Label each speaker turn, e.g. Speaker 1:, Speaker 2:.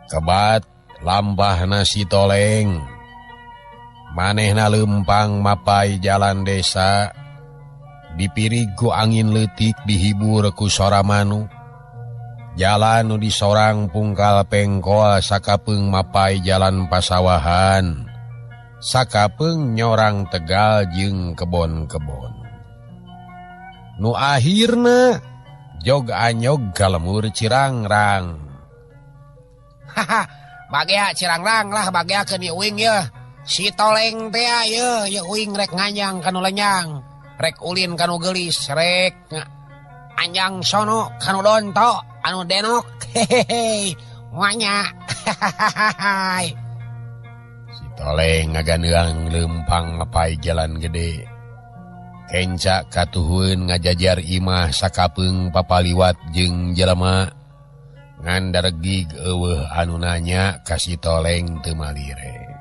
Speaker 1: Kebat lampahna si Toleng. Manehna leumpang mapai jalan desa. Dipirig ku angin leutik dihibur ku sora manuk. Jalan nu disorang pungkal pengkol sakapeung mapai jalan pasawahan. Sakapeung nyorang tegal jeung kebon-kebon. Nu akhirna jog anyog ka lemur Cirangrang.
Speaker 2: Haha, bagea Cirangrang lah bageakeun ieu uing yeuh. Si Toleng teh yeuh, yeuh uing rek nganyang ka nu lenyang, rek ulin ka nu geulis, rek anjang sono ka nu donto, anu denok. Hehehe, wanya. Hahaha.
Speaker 1: Si Toleng ngagandeang leumpang mapai jalan gede. Kenca katuhun ngajajar imah sakapeung papaliwat jeung jelema. Ngan daregig eueuh anu nanya ka si Toleng teu malire.